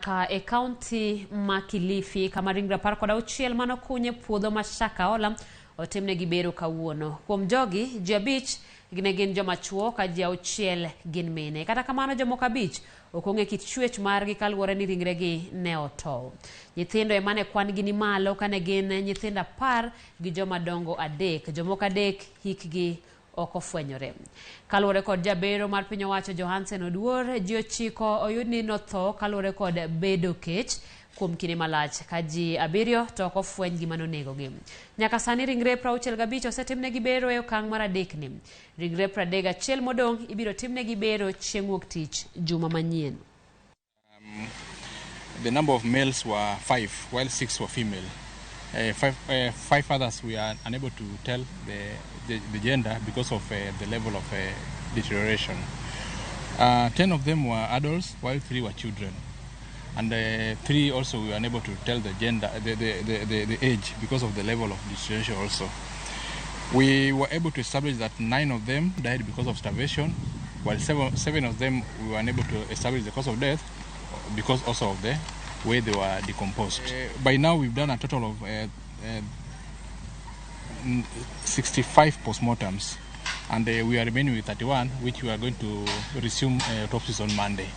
Ka e kaunti ma Kilifi kama ringre 16 mane okuny e puodho ma Shakahola otimnegi bero kawuono. Kuom jogi, ji 5 ne gin joma chuo ka ji 6 gin mine. Kata kamano jomoko 5 ok ong'e kit chwech margi kaluwore ni ringregi ne otow. Nyithindo ema ne kwan gi ni malo kane gin nyithindo 10 gi joma dongo 3. Jomoko 3 hikgi ok ofwenyore. Kaluwore kod jabero mar piny owacho Johansen Oduor, ji 9 oyud ni notho kaluwore kod bedo kech kuom kinde malach ka ji 7 to ok ofweny gima nonegogi. Nyaka sani ringre 65 osetimnegi bero e okang' mar 3 ni. Ringre 31 modong' ibiro timnegi bero chieng' wuok tich juma manyien. The number of males were 5, while 6 were female. 5 others we are unable to tell the gender because of the level of deterioration. 10 of them were adults, while 3 were children. And 3 also we were unable to tell the gender, the age, because of the level of deterioration also. We were able to establish that 9 of them died because of starvation, while 7 of them we were unable to establish the cause of death because also of the way they were decomposed. By now we've done a total of 65 postmortems, and we are remaining with 31, which we are going to resume autopsies on Monday.